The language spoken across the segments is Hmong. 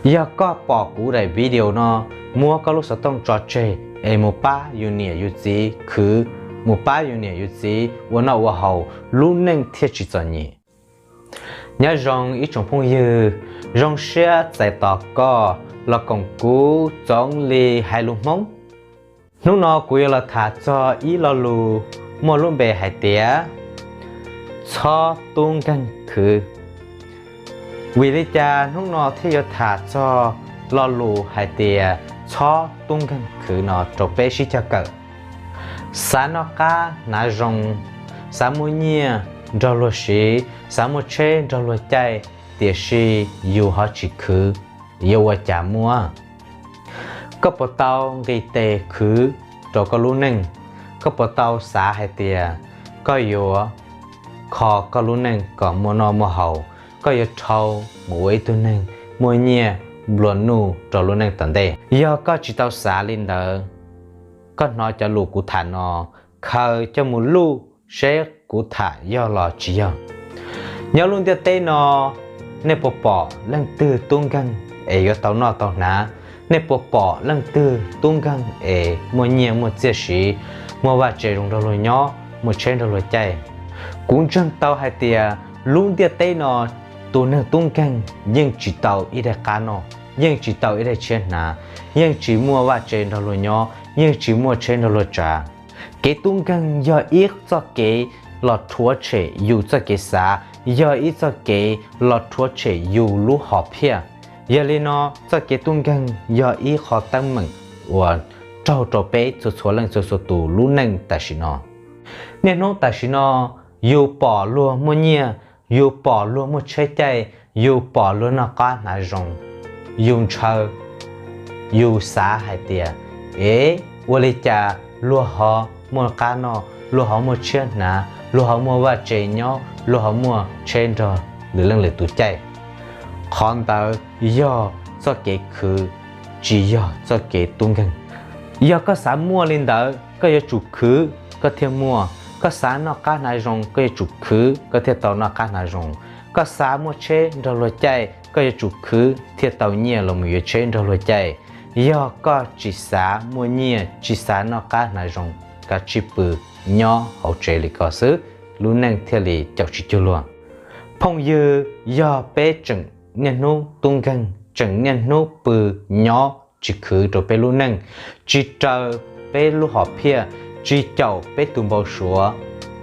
Yog koj pom kuv daim video no, muab koj lub xov tooj tso tseg es mus pab yus niam yus txiv khwv, mus pab yus niam yus txiv ua noj ua haus, lub neej thiaj tsis txom nyem. Nyob zoo ib tsoom phooj ywg, zoo siab txais tos koj los koom kuv Txoov Lis hais lus Hmoob. Hnub no kuv yuav los tham txog ib lo lus muaj lub npe hais tias txhob tub nkeeg khwv. Vim li cas hnub no thiaj yuav tham txog lo lus hais tias txhob tub nkeeg khwv no rau peb sib cog kawm? Xav noj qab hnav zoo, xav muaj nyiaj nrog luag siv, xav muaj tsheb nrog luag caij, tiam sis yus ho tsis khwv, yuav ua cas muaj? Koj puas tau nqis tes khwv rau koj lub neej? Koj puas tau xav hais tias koj yuav kho koj lub neej kom muaj noj muaj haus, koj yuav dhau mus ua ib tug neeg muaj nyiaj nplua nuj rau lub neej tom ntej? Yog koj tsis tau xav li ntawd, koj hnov cov lus kuv tham no, khaws coj mus luj seb kuv tham yog los tsis yog. Nyob lub ntiaj teb no, nej puas pom leej twg tub nkeeg es yuav tau noj tau hnav? Nej puas pom leej twg tub nkeeg es muaj nyiaj muaj txiaj siv, muaj vaj tse zoo nrog luag nyob, muaj tsheb nrog luag caij? Kuv ntseeg tau hais tias lub ntiaj teb no tus neeg tub nkeeg yeej tsis tau ib daig qab noj, yeej tsis tau ib daig tshiab hnav, yeej tsis muaj vaj tse nrog luag nyob, yeej tsis muaj tsheb nrog luag tsav. Kev tub nkeeg yog ib txoj kev los rhuav tshem yus txoj kev xav, yog ib txoj kev los rhuav tshem yus lub hom phiaj. Yog li no, txoj kev tub nkeeg yog ib qho teeb meem uas raug rau peb txhua txhua leej txhua txhua tus lub neej tam sim no. Niaj hnub tam sim no, yus pom luag muaj nyiaj, yus pom luag muaj tsheb caij, yus pom luag noj qab hnav zoo, yus ntshaw, yus xav hais tias, ev, ua li cas luag ho muaj qab noj, luag ho muaj tshiab hnav, luag ho muaj vaj tse nyob, luag ho muaj tsheb nrog lwm leej lwm tus caij? Qhov ntawd yog txoj kev khwv, tsis yog txoj kev tub nkeeg. Yog koj xav muaj li ntawd, koj yuav tsum khwv koj thiaj muaj. Koj xav noj qab hnav zoo, koj yuav tsum khwv koj thiaj tau noj qab hnav zoo. Koj xav muaj tsheb nrog luag caij, koj yuav tsum khwv thiaj tau nyiaj los mus yuav tsheb nrog luag caij. Yog koj tsis xav muaj nyiaj, tsis xav noj qab hnav zoo, koj cia li pw nyob hauv tsev li ko xwb, lub neej thiaj li caum tsis cuag luag. Phooj ywg, yog peb tseem niaj hnub tub nkeeg, tseem niaj hnub pw nyob tsis khwv rau peb lub neej, tsis raws peb lub hom phiaj, tsis caum peb tus npau suav,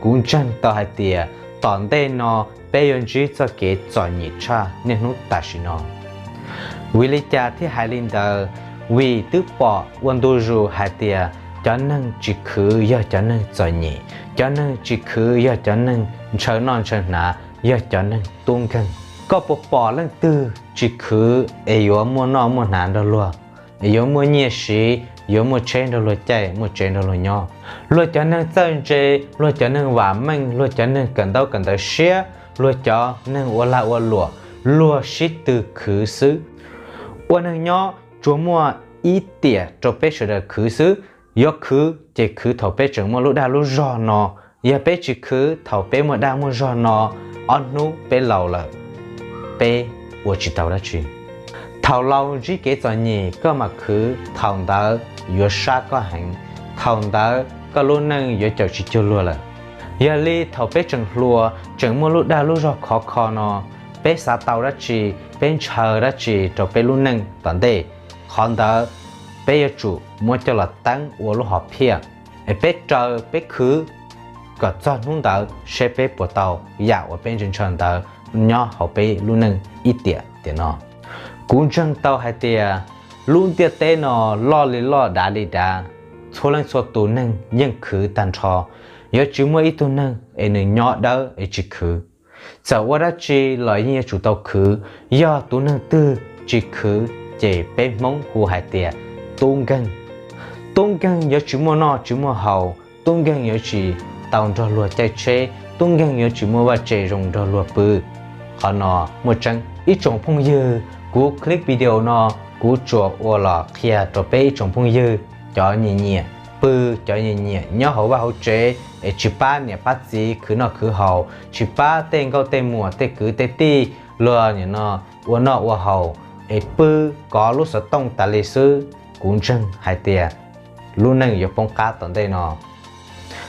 kuv ntseeg tau hais tias tom ntej no peb yuav ntsib txoj kev txom nyem tshaj niaj hnub tam sim no. Vim li cas thiaj hais li ntawd? Vim twb pom ua ntu zus hais tias cov neeg tsis khwv yog cov neeg txom nyem, cov neeg tsis khwv yog cov neeg ntshaw noj ntshaw hnav, yog cov neeg tub nkeeg. Koj puas pom leej twg tsis khwv es yuav muaj noj muaj hnav nrog luag, es yuav muaj nyiaj siv, yuav muaj tsheb nrog luag caij, muaj tsev nrog luag nyob? Luag cov neeg txawj ntse, luag cov neeg vam meej, luag cov neeg kawm ntaub kawm ntawv siab, luag cov neeg ua lag ua luam, luag sib tw khwv xwb. Ua neeg nyob tsuas muaj ib tiam rau peb sawv daws khwv xwb. Yuav khwv ces khwv thaum peb tseem muaj lub dag lub zog no. Yog peb tsis khwv thaum peb muaj dag muaj zog no, ob hnub peb laus lawm, peb ua tsis tau dab tsi. Thaum laus ntsib kev txom nyem koj mam khwv, thaum ntawd yuav sab koj heev, thaum ntawd koj lub neej yuav caum tsis cuag luag lawm. Yog li thaum peb tseem hluas, tseem muaj lub dag lub zog khov kho no, peb xav tau dab tsi, peb ntshaw dab tsi rau peb lub neej tom ntej, qhov ntawd peb yuav tsum muab coj los teeb ua lub hom phiaj, es peb raws peb khwv kom txog hnub ntawd seb peb puas tau yam uas peb ntshaw ntshaw ntawd nyob hauv peb lub neej ib tiam tiam no. Kuv ntseeg tau hais tias lub ntiaj teb no loj li loj dav li dav, txhua leej txhua tus neeg yeej khwv tag nrho. Yuav tsis muaj ib tug neeg es nws nyob dawb es tsis khwv. Txawm ua dab tsi los yeej yuav tsum tau khwv. Yog tus neeg twg tsis khwv ces peb Hmoob hu hais tias tub nkeeg. Tub nkeeg yuav tsis muaj noj tsis muaj haus, tub nkeeg yuav tsis tau nrog luag caij tsheb, tub nkeeg yuav tsis muaj vaj tse zoo nrog luag pw. Qhov no muaj tseeb ib tsoom phooj ywg. Kuv clip video no kuv tsuas ua los qhia rau peb ib tsoom phooj ywg, cov nyiam nyiam pw, cov nyiam nyiam nyob hauv vaj hauv tsev es tsis pab niam pab txiv khwv noj khwv haus, tsis pab tej nkauj tej muam tej kwv tej tij luag nim no ua noj ua haus, es pw kov lub xov tooj tas li xwb, kuv ntseeg hais tias lub neej yuav poob qab tom ntej no.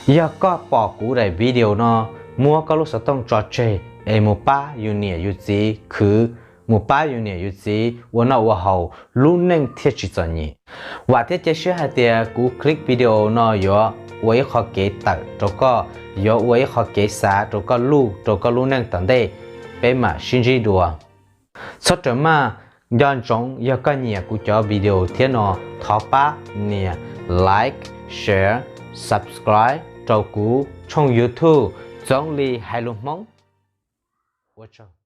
Yog koj pom kuv daim video no, muab koj lub xov tooj tso tseg es mus pab yus niam yus txiv khwv, mus pab yus niam yus txiv ua noj ua haus, lub neej thiaj tsis txom nyem. Vam thiab cia siab hais tias kuv clip video no yuav ua ib qho kev tawm rau koj, yuav ua ib qho kev xav rau koj luj rau koj lub neej tom ntej. Peb mam sib ntsib dua. Txhob rawm maj, nco ntsoov yog koj nyiam kuv cov video thiab no, thov pab nias like, share, subscribe rau kuv tshooj YouTube Txoov Lis Hais Lus Hmoob. Ua tsaug.